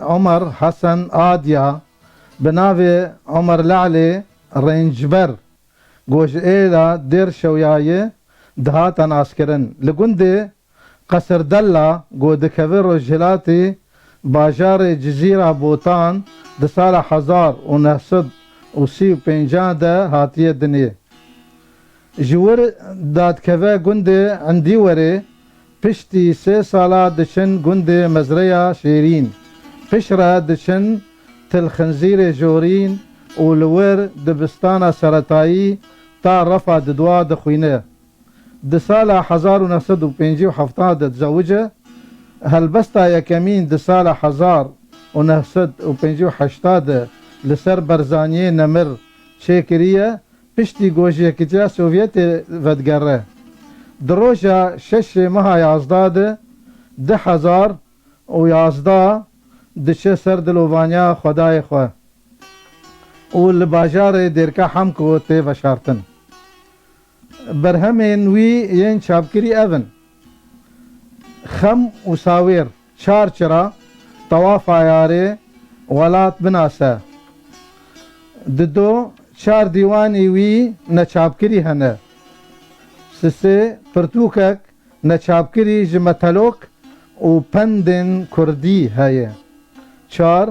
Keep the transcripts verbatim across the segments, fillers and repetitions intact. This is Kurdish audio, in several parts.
Omer Hesen Adya, bi navê Omer Lalê Rêncber, ku ji êla Dêrşewiyayê dihate naskirin. Li gundê Qesirdella, ku dikeve rojhilatê bajarê Cizîra Botan, di sala hezar û neh sed û sî û pêncan de hatiye dinê. Ji wir dadikeve gundê Endîwerê, piştî sê sala diçin gundê Mezreya Şêrîn. Piştre diçin Til Xinzîrê Jorîn û li wir dibistana seretayî ta refa didwa dixwîne. Di sala hezar û neh sed û pêncî û heft de dizewice. Helbesta yekemîn di sala hezar û neh sed û pêncî û heşt de li ser Berzaniyê Nemir çêkiriye. Piştî ku ji Yekîtiya Sovyetê vedigere. Di roja şeşê meha yazdeh de du hezar û yazdeh diçe ser dilovaniya Xwedayê xwe û li bajarê Dêrka Hemko tê veşartin. Berhemên wî yên çapkirî ev in: Xem û Sawêr, Çar Çira, Tewafa Yarê, Welat Binase. Dido, çar dîwanî wî neçapkirî hene. Sisê, pirtûkek neçapkirî ji Metelok û Pendên Kurdî heye. Çar,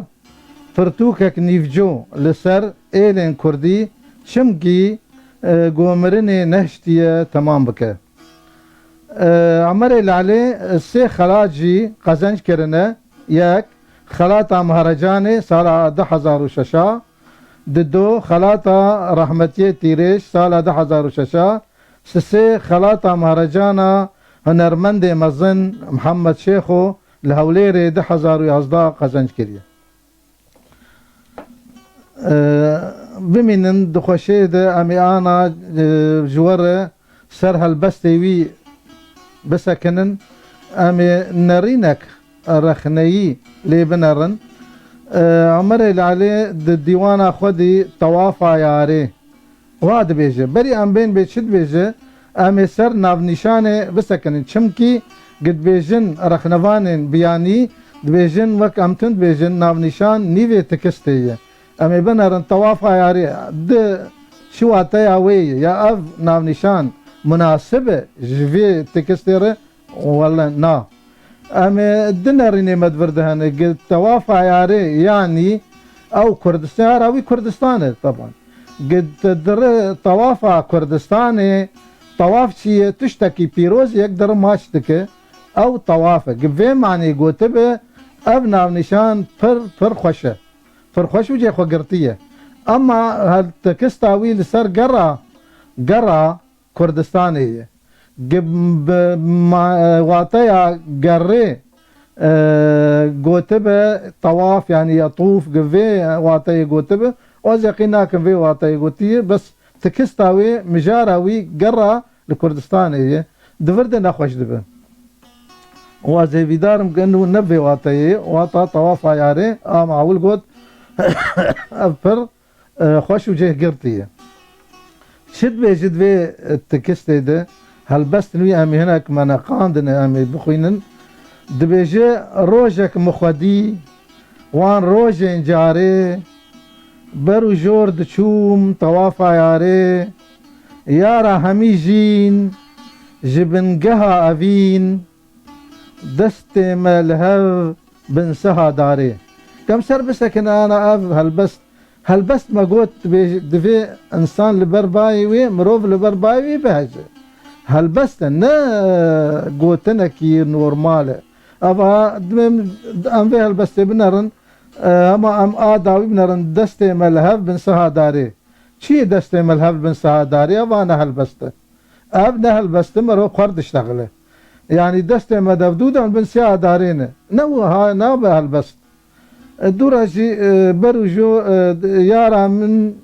pirtûkek nîvco li ser êlên Kurdî, çimkî, e, ku mirinê nehiştiye temam bike. E, Emerê Lalê, e, sê xelat jî qezenc kirine. Yek, xelata Mehrecanê sala du hezar û şeş a, dido, xelata rehmetiyê Tîrêj sala du hezar û şeş a, sisê, xelata Mehrecana hunermendê mezin Mihemed Şêxo li Hewlêrê du hezar û yazdeh qezenc kiriye. E, bimînin, di xweşê de em ê ana, e, ji we re ser helbestê wî bisekinin, em ê nerînek rexneyî lê binerin. E, Emerê Lalê di dîwana xwe de Tewafa Yarê wa dibêje. Berî em bên bê çi dibêje, em ê ser navnîşanê bisekinin. Çimkî gi dibêjin rexnevanên biyanî, dibêjin wek em tun dibêjin navnîşan nîvê tikistê ye. Em ê binerin Tewafa Yarê di çi wateya wê ye, ya ev navnîşan munasib e ji vê tikistê re? Wele na. Em ê du nerînê me di vir de hene. Gi Tewafa Yarê, yanî ew Kurdistan, ara wî Kurdistan e, teban. Gi di-, diri tewafa Kurdistanê, tewaf çi ye? Tiştekî pîroz yek diri maç dike. Ew tewaf e. Gi vê manê gotibe, ev navnîşan pir, pir xweş e. Pir xweş û cê xwe girtiye. Ema her tekista wî li ser gera, gera Kurdistanê ye. Gi-, bi ma-, wateya gerê, e, gotibe tewaf, yanî yetûf, gi vê wateyê gotibe. Ez yeqîn nakim vê wateyê gotiye, bes tikista wê, mijara wî gera li Kurdistanê ye. Di vir de nexweş dibe. Û ez hêvîdar im ku nû ne vê wateyê, wata tewafa yarê, a me ewil got, ev pir, e, xweş û cêhgirtî ye. Çi dibêjit vê, e, tikistê de? Helbestên wî em ê hinek me neqandine, em ê bixwînin. Dibêje, rojek min xwedî, wan rojên carê, ber û jor diçûm tewafa yarê, yara hemî jîn, ji bingeha evîn, destê me li hev bin seha darê. Em ser bisekine ana ev helbest. Helbest me got, divê, divê insan li ber bayê wê, mirov li ber bayê wê bihece. Helbest e, ne, e, gotinekî normal e. Eva, divê em, em vê helbestê binerin, e, hema em a dawî binerin, destê me li hev bin seha darê. Çi ye destê me li hev bin seha darê? Eva ne helbest e. Ev ne helbest e, mirov xwer diştexile. Yanî destê me devdû de bin seha darê ne. Ne wiha nabe helbest. E, dûra jî, e, ber û jo, e, yara min,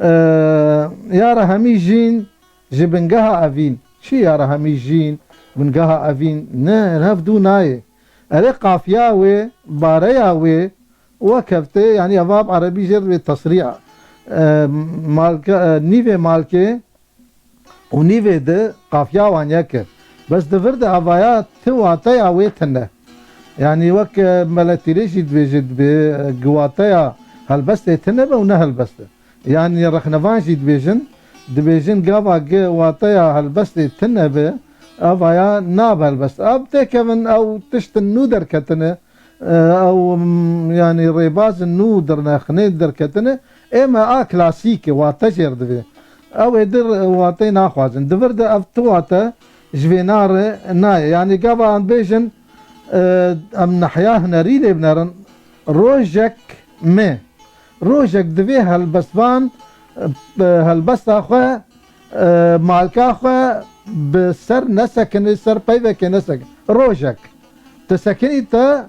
e, yara hemî jîn ji bingeha evîn. Çi yara hemî jîn, bingeha evîn? Ne, hev dû nayê. Erê qafiya wê, bareya wê, we kevtê, yanî eva bi erebî jê re dibê tesrî. E, malke, e, nîvê malkê, û nîvê di qafiya wan yek e. Bes di vir de evaya ti wateya wê tune. Yanî wek, e, Meletîrê jî dibêje, dibê, e, gi wateya helbestê tune be û ne helbest e. Yanî rexnevan jî dibêjin, dibêjin gava gi wateya helbestê tune be, ava ya nabe helbest. Ev têkevin ew tiştin nû derketine, e, ew, m, yanî rêbazin nû dirnexinê derketine, ê me a klasîk e, wate jêr divê. Ew ê dir wateyê naxwazin. Di vir de ev tu wate ji vê nare nayê. Yanî gava em bêjin, e, em nehiya hunerî lê binerin, rojek me. Rojek divê helbestvan, e, helbesta xwe, e, malka xwe bi ser nesekine, ser peyvekê nesekine. Rojek. Te sekinî te,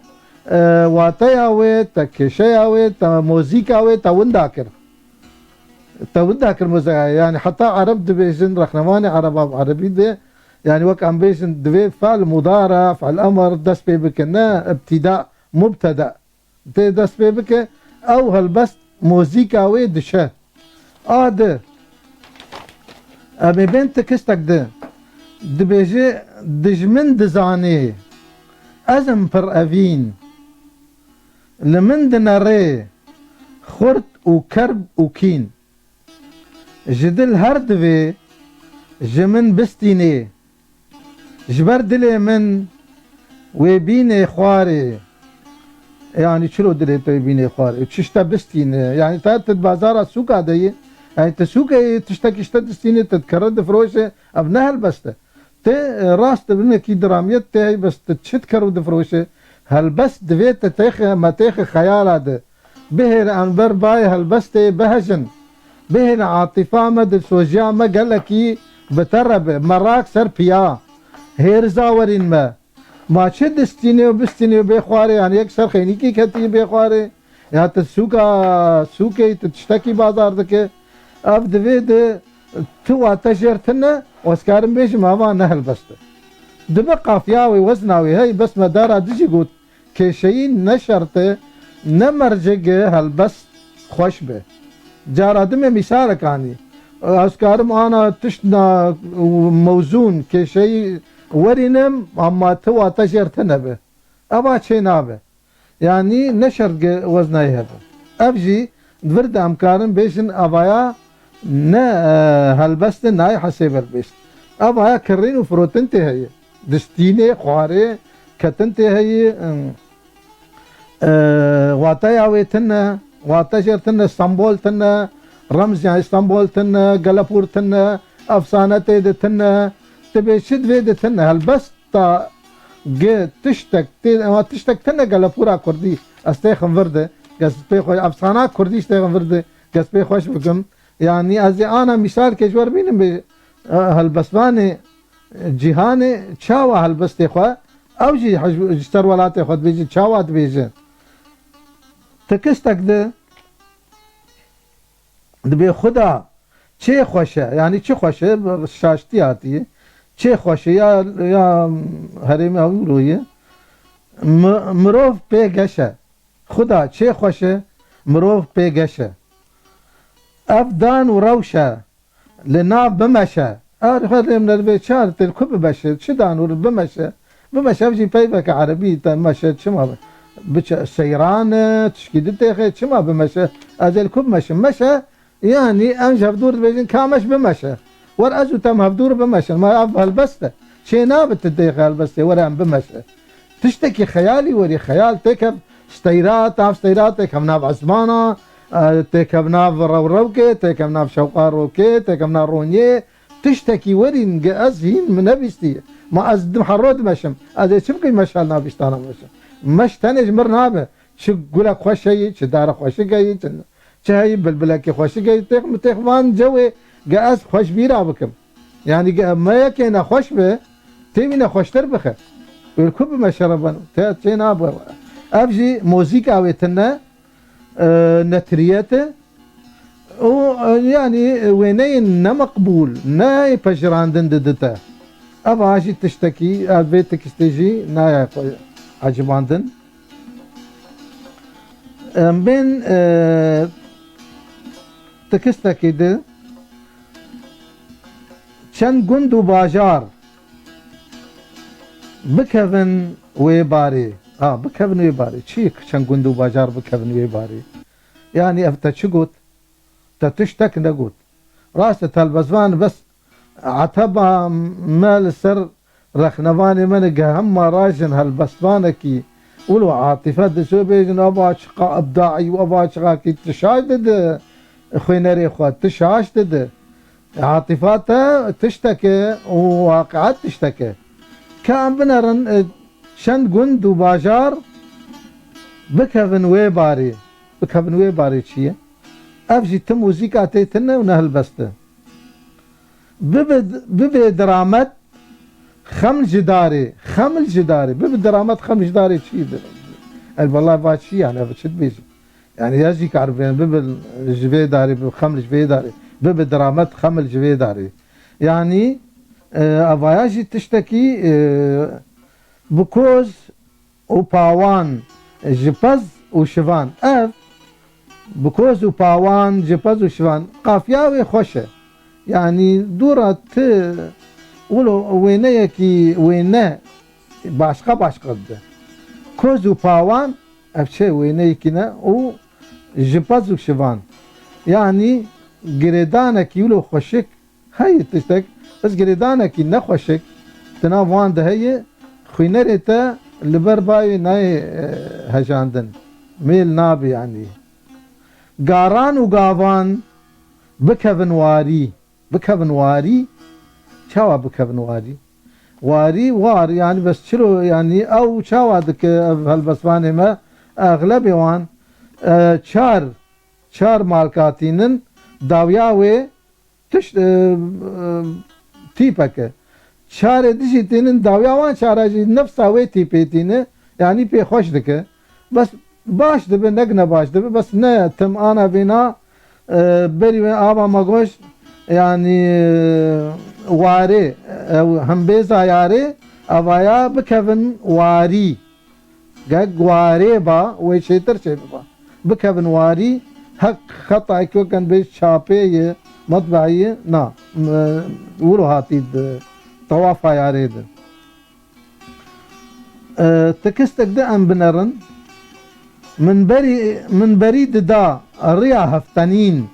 e, wateya wê, te kêşeya wê, te mozîka wê, te winda kir. Te winda kir mozîka. Yanî heta Ereb dibêjin, rexnevanê Ereba bi Erebî de, yanî wek em bêjin, divê fel mudara, fel emr dest pê bike, ne ibtîda, mubteda. Tê dest pê bike, ew helbest mozîka wê dişe. A di. Em ê bên tikistek di. Dibêje, dijmin dizanê, ez im pir evîn. Li min dinerê xurt û kerb û kîn. Ji dil her divê ji min bistînê. Ji ber dilê min wê bînê xwarê. Yanî çilo dilê te wê bînê xwarê? Çi ji te bistîne? Yanî te, tu di bazara sûka de yî. Yanî tu sûkê yî, tiştekî ji te distîne, tu dikere difiroşe. Ev ne helbest e. Tê, e, rast e, binekî diramiyet tê heye, bes tu çi dikere û difiroşe? Helbest divê te têxe, me têxe xeyala de. Bihêle em ber bayê helbestê bihejin. Bihêle atîfa me, dilsoziya me gelekî bi te re be. Merak ser piya. Hêrza werîn me. Ma çi distînê û bistînê û bê xwarê, yanî yek ser xeynîkî ketî bê xwarê. Ya tu sûka, sûkê, tu tiştekî bazar dike. Ev divê di tu wate jêr tune, ez karim bêjim, ava ne helbest e. Dibe qafiya wê, wezna wê hey, bes me dara dijî got. Kêşeyî ne şert e, ne mercê gi helbest xweş be. Cara din me mîsalek anî. Ez karim ana tiştna mewzûn, kêşeyî werînim, ama ti wate jêr tune be. Eva çê nabe. Yanî ne şert gi weznayê hebe. Ev jî di vir de em karin bêjin avaya ne, e, helbest e, nayê hesê berbêst. Avaya kirrîn û firotin tê heye. Distînê, xwarê, ketin tê heye, em, e, wateya wê tune, wate jêr tune, Stenbol tune, remziya Stenbol tune, Gelepûr tune, efsane tê de tune, tu bê çi divê de tune. Helbest ta gi tiştek tê, ema tiştek tune Gelepûra Kurdî, ez têxim vir de, gez pê xwe, efsana Kurdî ji têxim vir de, gez pê xweş bikim. Yanî ez ê ana mîsalkê ji wer bînim bê, e, helbestvanê, e, cîhanê çawa helbestê xwe, ew jî hej-, ji ser welatê xwe dibêje, çawa dibêje. Tikistek de dibê Xuda çê xweş e, yanî çi xweş e, şaştî hatiye. Çê xweş e, ya, ya herêmê Ewroyê. Mi-, mirov pê geş e. Xuda çê xweş e, mirov pê geş e. Ev dan û rewş e, li nav bimeşe. Ew xwe lê min divê çar tê li ku bimeşe, çi dan û bimeşe. Bimeşe, ev jî peyveke erebî te meşe, çima biçe seyran e, tişkî di têxe, çima bimeşe? Ez ê li ku bimeşim? Meşe, yanî em ji hevdûr dibêjin, ka meş bimeşe. Wer ez û te em hevdûr bimeşin. Ma ev helbest e. Çê nabe tu têxe helbestê, were em bimeşe. Tiştekî xeyalî werî, xeyal têkev steyra, tav steyra têkev nav ezmana, e, têkev nav rewrewkê, têkev nav şewqa rokê, têkev nav ronyê. Tiştekî werîn gi ez hîn min nebîstiye. Ma ez di hero dimeşim. Ez ê çi bikim meşal nabîstana meşim? Meş tenê ji mir nabe. Çi gulek xweş heyî, çi dara xweşik heyî, çi, çi heyî bilbilekî xweşik heyî. Têx mi têx van cewê gi ez xweş bîra bikim. Yanî gi me yekê nexweş be, tê wî nexweştir bixe. Wê li ku bimeşe re beno? Te çê nabe. Ev jî mozîka wê tune, e, netiriyet e. Û, e, yanî, e, wêneyên nemeqbûl, ne pejirandin didite. Eva jî tiştekî, ev vê tikistê jî nayê xwe ecibandin. Em bên, e, tikistekî di çend gund û bajar bikevin wê barê. Ha, bikevin wê barê. Çi çend gund û bajar bikevin wê barê? Yanî ev te çi got? Te tiştek negot. Rast e, te helbestvan bes eteba me li ser rexnevanê me nige hema rajin helbestvanekî wilo atîfe diçe bêjin, eva çiqa ibdaî û eva çiqakî ti şaş didi xwînerê xwe, ti şaş didi. Atîfa te tiştek e û waqiet tiştek e. Ke em binerin, e, çend gund û bajar bikevin wê barê. Bikevin wê barê çi ye? Ev jî ti muzîka tê tune û ne helbest e. Bibe, bibe diramet xem ji darê, xem ji darê. Bibe diramet xem ji darê çi ye? El vallahi va çi yani, ev çi dibêjin? Yani ya jî karibin bibin ji vê darê, bi xem ji vê darê. Bibe diramet xem ji vê darê. Yani, e, evaya jî tiştekî, e, bi koz û pawan, ji pez û şivan. Ev, bi koz û pawan, ji pez û şivan. Qafiya wê xweş e. Yanî dûra ti wilo wêneyekî wêne başqa başqa dide. Koz û pawan, ev çi wêneyekî ne û ji pez û şivan. Yanî girêdanekî wilo xweşik Heye tiştek, ez girêdanekî nexweşik di nav wan de heye, xwînerê te li ber bayê nayê, e, hejandin. Mêl nabe yanî. Garan û gavan bikevin warî. Bikevin warî? Çawa bikevin warî? Warî, war, yanî bes çilo, yanî ew çawa dike ev helbestvanê me? Exlebê wan, e, çar, çar malkatînin dawiya wê tişt, e, e, tîpek e. Çarê dijî tînin dawiya wan çara jî nefsa wê tîpê tîne, yanî pê xweş dike. Bes baş dibe, ne ne baş dibe, bes ne tim ana vêna, e, berî wê ava me goş, yanî, e, warê, e, hembêza yarê, avaya bikevin warî. Ge guarê ba, wê çêtir çê biba. Bikevin warî, heq xetayek weken bê çapê ye, metbeî ye, na, m-, wilo hatî di tewafa yarê de. E, tekistek de em binerin. Min berî, min berî dida riya heftenîn.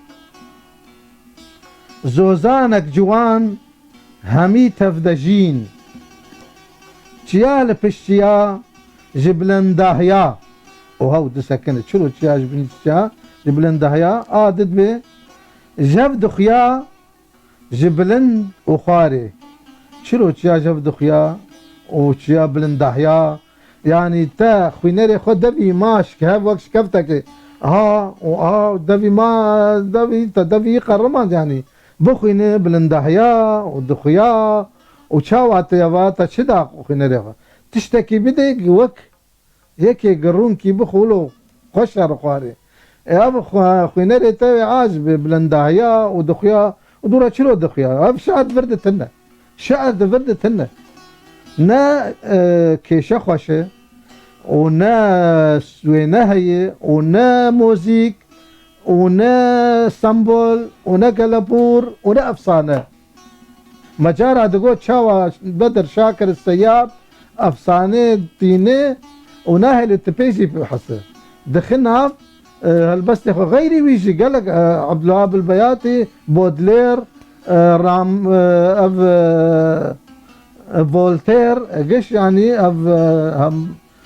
Zozanek ciwan hemî tevdejîn. Çiya li pişt çiya ji bilindahya. Oha û disekine. Çilo çiya ji bilindahya, ji bilindahya. A didbe jev dixuya ji bilind û xwarê. Çilo çiya jev dixuya û çiya bilindahya. Yanî te xwînerê xwe devî ma şikev wek şikeftekê. Ha û ha devî ma devî te devî qerrimand yanî. Bixwîne bilindahya û dixuya û çawa te ya va te çi da xwînerê xwe? Tiştekî bide wek yekê girûnkî bixwilo xweş e rixwarê. E, ev xwe-, xwînerê te wê a ji bi bilindahya û dixuya û dûra çilo dixuya? Ev şi'ir di vir de tune. Şi'ir di vir de tune. Ne, e, kêşe xweş e û ne wêne heye û ne muzîk û ne sembol û ne gelepûr û ne efsane. Me cara digot çawa Bedir Şakir Seyab efsane tîne û nahêle tu pê jî bihese. Dixin nav, e, helbestê xwe. Xeyrî wî jî gelek, e, Abdulwahab el-Beyatî, Baudelaire, e, Ram-, e, ev, e, Voltaire, e, giş yanî ev, e, hem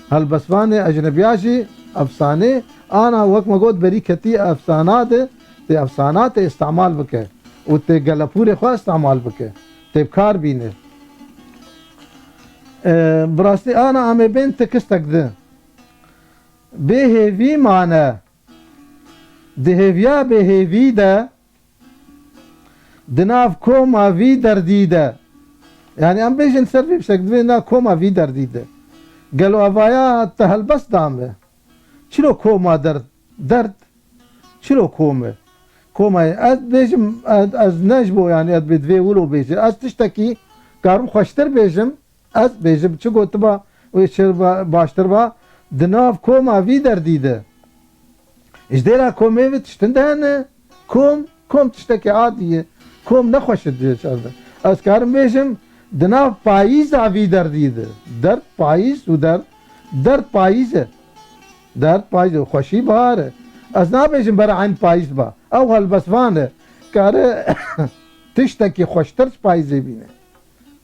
helbestvanê ecnebiya jî efsanê, ana wek me got berî ketî efsana de, tê efsana tê îstemal bike û tê gelepûrê xwe îstemal bike, tê bi kar bîne. E, bi rastî ana em ê bên tekistek di. Bêhêvî mane. Di hêviya bêhêvî de, di nav koma vî derdî de. Yanî em bêjin ser vî piştek, divê na koma vî derdî de. Gelo avaya te helbest da me? Çilo koma derd? Derd? Çilo kom e? Koma ye. Ez bêjim, ez, ez ne ji bo, yanî ez bê divê wilo bêje. Ez tiştekî karim xweştir bêjim. Ez bêjim, çi gotiba wê çi ba-, baştir ba, di nav koma vî derdî de. Ji dêra komê ve tiştin de hene. Kom, kom tiştekî adî ye. Kom nexweş e diye çar de. Ez karim bêjim, di nav payîza vî derdî de. Derd, payîz û derd. Derd payîz e. Derd payîz e. Xweşî bihar e. Ez nabêjim bera eyn payîz ba. Ew helbestvan e. Kare tiştekî xweştir ji payîzê bîne.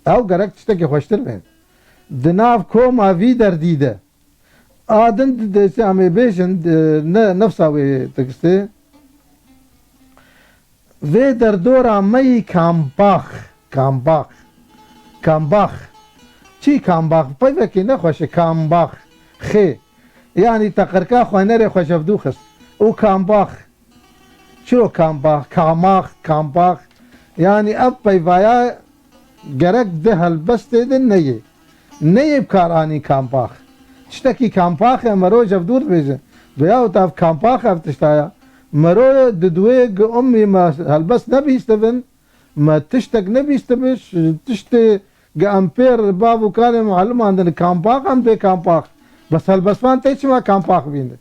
Ew gerek tiştekî xweştir bên. Di nav koma vî derdî de. A din di destê em ê bêjin, di ne-, nefsa wê tekstê. Vê derdora me yî kambax, kambax, kambax. Çi kambax? Peyvekî nexweş e, kambax. Xê. Yanî teqirka xwînerê xwe ji hevdû xist. Û kambax. Çiro kambax, kamax, kambax. Yanî ev peyvaya gerek di helbestê de neyê. Neyê bi kar anî kampax. Tiştekî kampax e, mero ji hevdû dibêje. Veyahut ev kampax ev tişta ya. Mero di duê gi ummî me helbest nebîstibin, me tiştek nebîstibiş, tiştê gi em pêr bav û kalê me helimandin kampax em dê kampax. Bes helbestvan tê çima kampax bîne?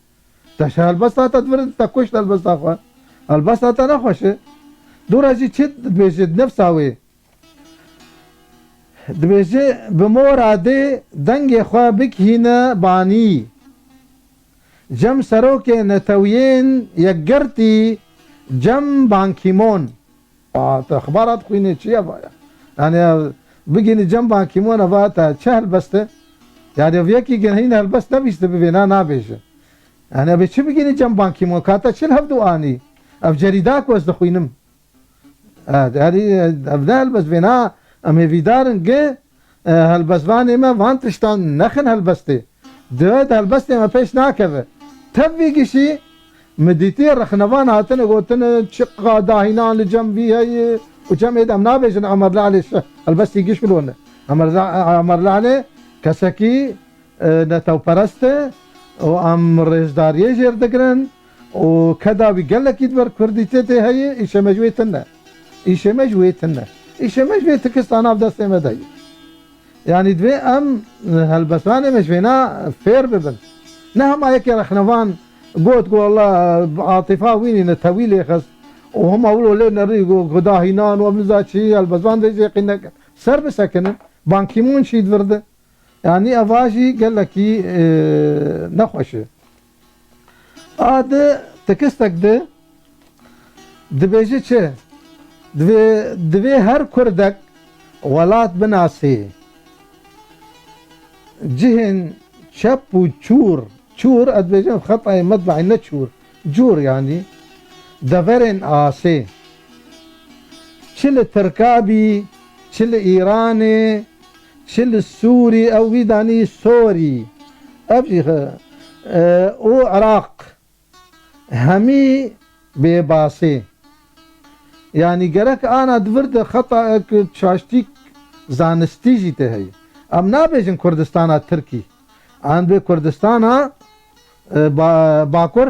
Te ji helbesta te divirin, te kuşt helbesta xwe. Helbesta te nexweş e. Dûra jî çi dibêje di nefsa wê? Dibêje, bi mora dê dengê xwe bikihîne banî. Cem serokê netewiyên yekgirtî Cem Ban Ki-moon. A, te xibara dixwînê çi ye vaya? Yani, bigihînî Cem Ban Ki-moon, eva te çi helbest e? Yani, ev yekî gin hîn helbest nebîste bi vêna nabêje. Yani, ev ê çi bigihînî Cem Ban Ki-moon? Ka te çi li hevdû anî? Ev cerîda ku ez dixwînim. E, yani, ev ne helbest vêna, em hêvîdar in ki, e, helbestvanê me van tiştan nexin helbestê. Di, di helbestê me pêş nakeve. Tev vî gişî, min dîtî rexnevan hatine gotine, çiqa dahînan li cem vî heye û cem ê de em nabêjin Emer Lalê şi-, helbestî giş bilone. Emer La-, Emer Lalê kesekî e, netewperest e û em rêzdariyê jê re digirin û keda wî gelekî di ber kurdîtê tê heye, îşê me ji wê tune. Îşê me ji wê tune. Îşê me ji wê tikista nav destê me de ye. Yanî divê em, e, helbestvanê me ji vêna fêr bibin. Ne hema yekê rexnevan got ku walla, e, atifa wî nîne tewî lê xist û hema wilo lê nerî ku, ku dahînan û em niza çi helbestvan dê jê qîn nekin. Ser bisekinin. Ban Ki-moon şî di vir de. Yanî eva jî gelekî, e, nexweş e. A di tekistek de dibêje çi? Divê, divê her kurdek welat binasê. Cihên çep û çûr, çûr, ez dibêjim xetayê metbaî ne çûr, cûr yanî, deverên asê. Çi li Tirka bî, çi li Îranê, çi li Sûrî, ew wî danî Sorî, ev jî xe-, e, û Iraq, hemî bêbasê. Yanî gerek ana di vir de xeta ek çaştîk zanistî jî tê heye. Em nabêjin Kurdistana Tirkî. Em dê Kurdistana, e, ba-, Bakur.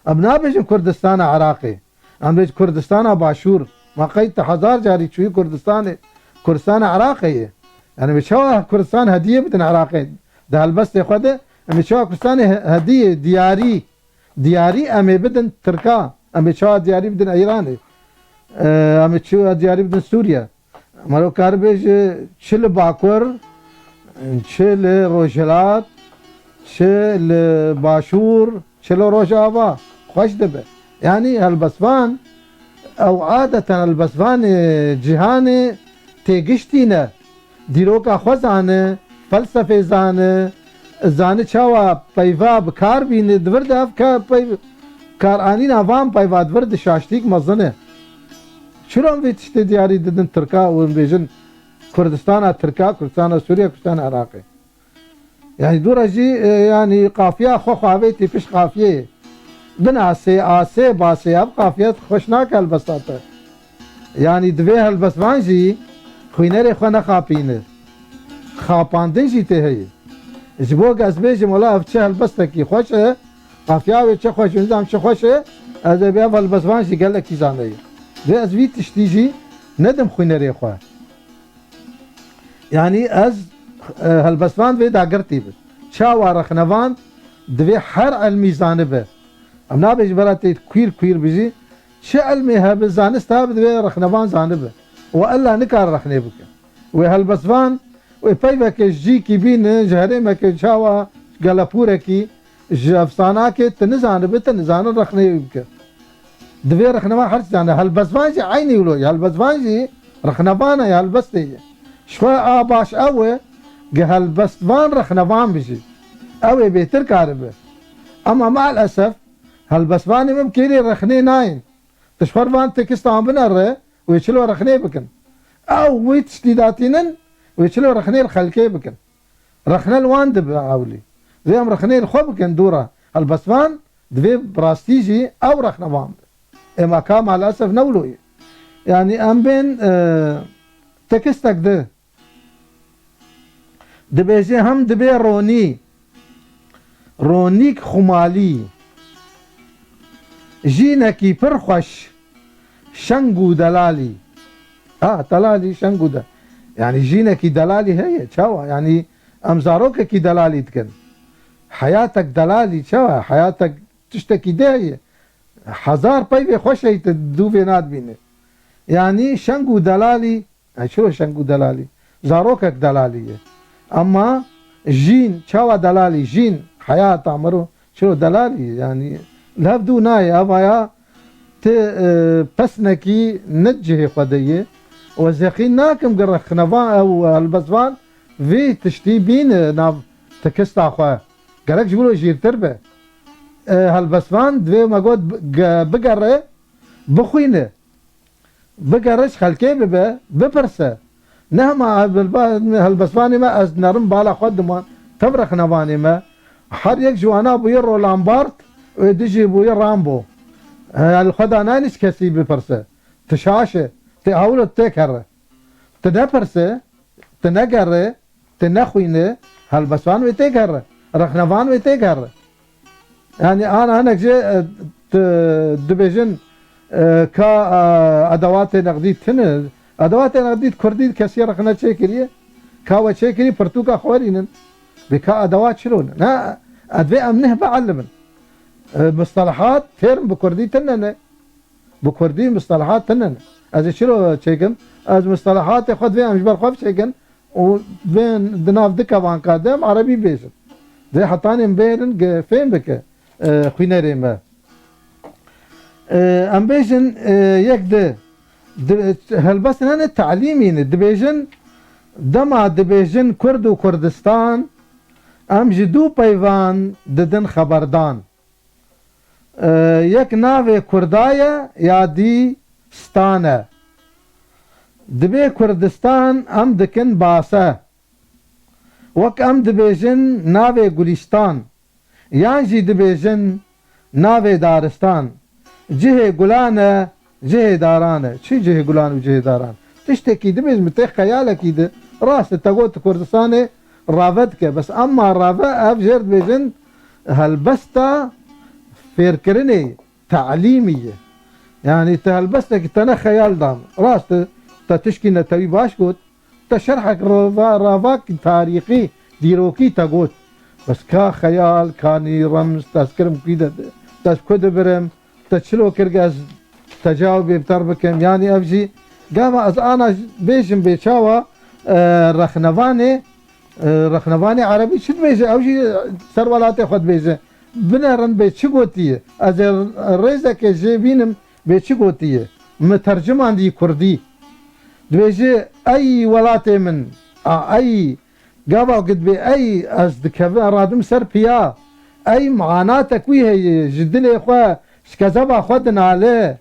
Em nabêjin Kurdistana Iraqê. Em bêjin Kurdistana Başûr. Ma qey te hezar carî çûyî Kurdistanê, Kurdistana Iraqê ye. Yani, em ê çawa Kurdistan hediyê bidin Iraqê? Di helbestê xwe de, em ê çawa Kurdistanê he-, hediyê, diyarî, diyarî em ê bidin Tirka? Em ê çawa diyarî bidin Îranê? Ee, em ê çawa diyarî bidin Sûriye? Mero kar bêje, çi li Bakur, çi li Rojhilat, çi li Başûr, çi li Rojava, xweş dibe. Yanî helbestvan, ew adeten helbestvanê cîhanê têgiştî ne. Dîroka xwe zane, felsefê zane, zane çawa peyva bi kar bîne, di vir de ev ke-, peyv-, karanîna van peyva di vir de şaştîk mezin e. Çira em vê tiştê diyarî didin Tirka û em bêjin Kurdistana Tirka, Kurdistana Sûriye, Kurdistana Iraqê? Yani dûra jî, e, yani qafiya xwe xwe avêtî piş qafiyeyê. Binasê, asê, basê, ev qafiye xweş nake helbesta te. Yani divê helbestvan jî xwînerê xwe nexapîne. Xapandin jî tê heye. Ji bo ku ez bêjim, wela ev çi helbestekî xweş e, qafiya wê çi xweş, nizam çi xweş e, ez ê bê ev helbestvan jî gelekî zaneyê. Vê ez vî tiştî jî nedim xwînerê xwe. Yanî ez, e, helbestvan vê dagirtî bi. Çawa rexnevan divê her ilmî zanibe. Em nabêjin bera tê kuîr kuîr bijî. Çi ilmê hebe, zanist hebe divê rexnevan zanibe. Û ella nikare rexnê bike. Wê helbestvan, wê peyveke ji cîkî bîne, ji herêmeke çawa gelepûrekî, ji efsanakê tu nizanibe, tu nizanin rexneyê wî bike. Divê rexnevan her tişt zane. Helbestvan jî eynî wilo ye. Helbestvan jî rexnevan e, helbestê ye. Ji xwe a baş ew e, ge helbestvan rexnevan bijî. Ew ê bêtir karibe. Ema maalesef helbestvanê me bi kêrê rexnê nayên. Tu ji xwe van tekistan binere, wê çilo rexnê bikin. Ew wê tiştî datînin, wê çilo rexnê li xelkê bikin. Rexne li wan dibe ewlî. Divê em rexnê li xwe bikin dû re. Helbestvan divê bi rastî jî ew rexnevan be. Ema ka maalesef ne wilo ye. Yanî em bên, e, tekistek di. Dibêje hem dibê ronî. Ronîk xumalî. Jînekî pir xweş. Şeng û delalî. Ha, delalî, şeng û de-, yanî jînekî delalî heye. Çawa? Yanî em zarokekî delalî dikin. Heyatek delalî çawa? Heyatek tiştekî de heye. Hezar peyvê xweş heye, tu dûvê nadibîne. Yanî şeng û delalî, ay çilo şeng û delalî? Zarokek delalî ye. Ema jîn, çawa delalî? Jîn, heyata miro, çilo delalî ye? Yanî li hev dû nayê. Evaya ti, e, pesnekî ne cihê xwe de ye. Û ez yeqîn nakim ge rexnevan ew helbestvan vê tiştî bîne nav tekista xwe. Gerek ji wilo jîrtir be. E, helbestvan divê me got bi-, ge-, bigere, bixwîne. Bigere ji xelkê bibe, bipirse. Ne hema helba-, helbestvanê me, ez dinerim bala xwe diman, tev rexnevanê me. Her yek ji wana bûye Roland Barthes, wê dijî bûye Rambo. He, li xwe da nayê ji kesî bipirse. Tu şaş e, tu awilo têk here. Tu nepirse, tu negere, tu nexwîne, helbestvan wê têk here. Rexnevan wê têk here. Yanî ana hinek jê, e, di-, dibêjin, e, ka, e, edewatê nexdî tune. Edewatê nexdî di kurdî kesî rexne çêkiriye. Ka we çêkirî pirtûka xwe werînin. Bê ka edewat çilo ne? Ne, e, divê em neh bielimin. E, mustelehat, term bi kurdî tune ne. Bi kurdî mustelehat tune ne. Ez ê çilo çêkim? Ez mustelehatê xwe divê em ji ber xwe biçêkin. Û bên di nav du kevanka de em erebî bêjin. Dê hetanên bêrin ge fêm bike, e, xwînerê me. E, em bêjin, e, yek di, di, helbestên hene telîmî ne. Dibêjin, dema dibêjin Kurd û Kurdistan, em ji du peyvan didin xeberdan. E, yek navê Kurda ye ya dî Stan e. Dibê Kurdistan em dikin base. Wek em dibêjin navê Gulîstan, yan jî dibêjin navê daristan. Cihê gulan e, cihê daran e. Çi cihê gulan û cihê daran? Tiştekî dibêjin, min tê xeyalekî di. Rast e, te got Kurdistanê rave dike. Bes emma rave ev jêr dibêjin helbesta fêrkirinê, telîmî ye. Yanî te helbestekî te ne xeyal da min. Rast e, te tişkî netewî baş got. Te şerhek rava-, ravak tarîxî, dîrokî te got. Bes ka xeyal, ka nî remz, te ez kirim kî de, te ez ku dibirim, te çilo kir ge ez tecawibê bi te re bikim. Yanî ev jî gava ez ana bêjim bê çawa, e, rexnevanê, e, rexnevanê erebî çi dibêje? Ew jî ser welatê xwe dibêje. Binerin bê çi gotiye. Ez ê rêzeke jê bînim bê çi gotiye. Min tercimandî kurdî. Dibêje, ey welatê min. A, ey. Gava ku dibê ey, ez dikevim, radim ser piya. Ey, manatek wî heye, ji dilê xwe, ji kezeba xwe dinale.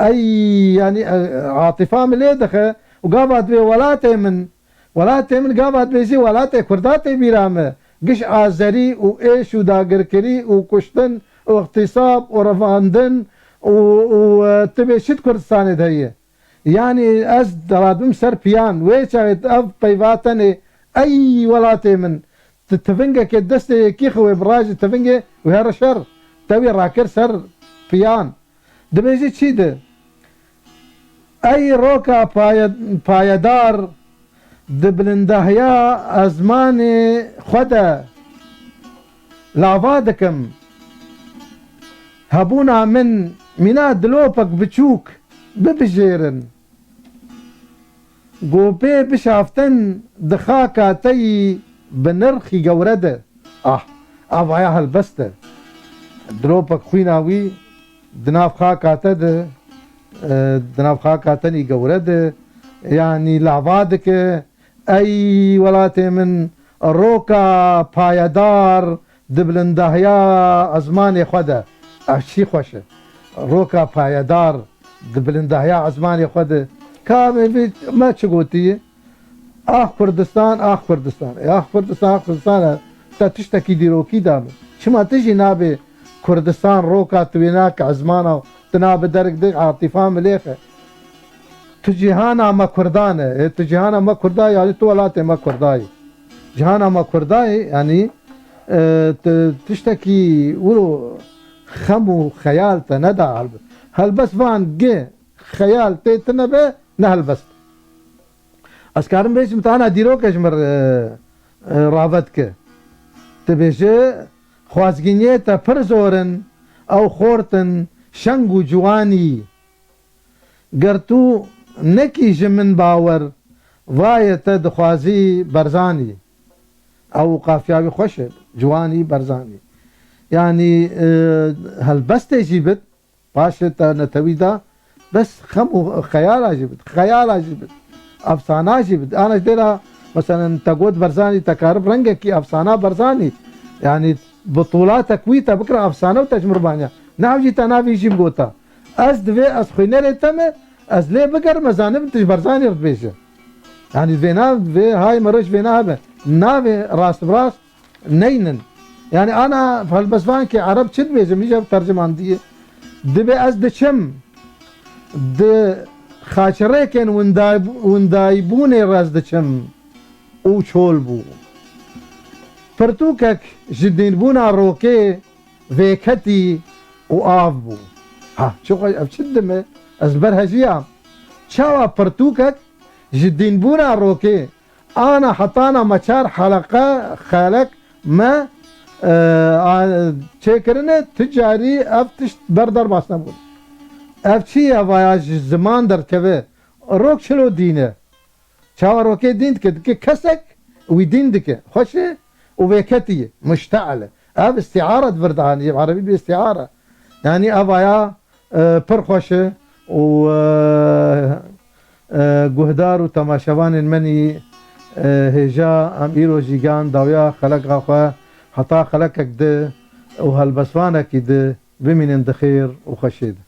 Ey, yanî, e, atîfa min lê dixe û gava dibê welatê min, welatê min gava dibêjî welatê Kurda tê bîra me. Giş azerî û êş û dagirkirî û kuştin û îxtîsab û revandin û, û, e, tu bê çi di Kurdistanê de heye? Yanî ez diradim ser piyan. Wê çaxê ev peyva tenê, ey welatê min, tu tivingekê destê yekî xwe wê bi rajî tivingê û here şer. Te wî rakir ser piyan. Dibêjî çî di? Ey roka paye-, payedar, di bilindahiya ezmanê xwe de lava dikim. Hebûna min mîna dilopek biçûk bibijêrin. Ku bê bişaftin di xaka te yî bi nirxî gewre de. Ah, Avaya helbest e. Dilopek xwîna wî di nav xaka te de, e, di nav xaka tenî gewre de, yanî lava dike, ey welatê min, roka payedar di bilindahiya ezmanê xwe de. Ev çi xweş e. Roka payedar di bilindahiya ezmanê xwe de. Ka me, me çi gotiye? Ax Kurdistan, ax Kurdistan. E, ax Kurdistan, ax Kurdistan e. Te tiştekî dîrokî da min. Çima tu jî nabê Kurdistan roka tu wê nake ezmana û tu nabe derg de atîfa milêxe? Tu cîhana me Kurdan e. E, tu cîhana me Kurda, yanî tu welatê me Kurda yî. Cîhana me Kurda yî, yanî, e, tu tiştekî wilo xem û xeyal te neda helbest. Helbest van gi xeyal tê tine be, ne helbest. Ez karim bêjim, te ana dîroke ji min re, e, ravet ke. Dibêje, xwazgîniyê te pir zor in, ew xort in, şeng û ciwanî. Ger tu nekî ji min bawer, vayê te dixwazî Berzanî. Ew qafiya wî xweş e, ciwanî Berzanî. Yanî, e, helbestê jî bit, paşê te netewî da, bes xem û xeyala jî bit, xeyala jî bit, efsana jî bit. Ana ji dêra, meselen, te got Berzanî, te karib rengekî efsana Berzanî, yanî bi tûlatek wî te bikira efsane û te ji min re baniya. Ne ev jî te navê jî bigota. Ez divê ez xwînerê te me, ez lê bigerim, ez zanibim tu ji Berzanî re dibêje. Yanî vêna, vê hay meriv ji vêna hebe. Navê rast bi rast neynin. Yanî ana helbestvankê ereb çi dibêje, min jî ev tercimandî ye. Dibê ez diçim, di xaçerêkên winday-, windayîbûnê re ez diçim û çol bû. Pirtûkek ji dînbûna rokê vêketî û av bû. Ha, çi xwe, ev çi dime? Ez ber hejiyam. Çawa pirtûkek ji dînbûna rokê ana hetana me çar heleqe, xelek me, e, a, çêkirine, tu carî ev tişt ber derbas nebûn. Ev çi ye vaya ji ziman derkeve? Rok çilo dîn e? Çawa rokê dîn dike? Dike kesek wî dîn dike. Xweş e û vêketî ye. Muşte'el e. Ev îstîare di vir de hanî. Erebî bi îstîare. Yanî ev aya, e, pir xweş e û, e, e, guhdar û temaşevanên menî, e, hêja em îro jî gan dawiya xeleka xwe heta xelekek di û helbestvanekî di bimînin di xêr û xweşê de.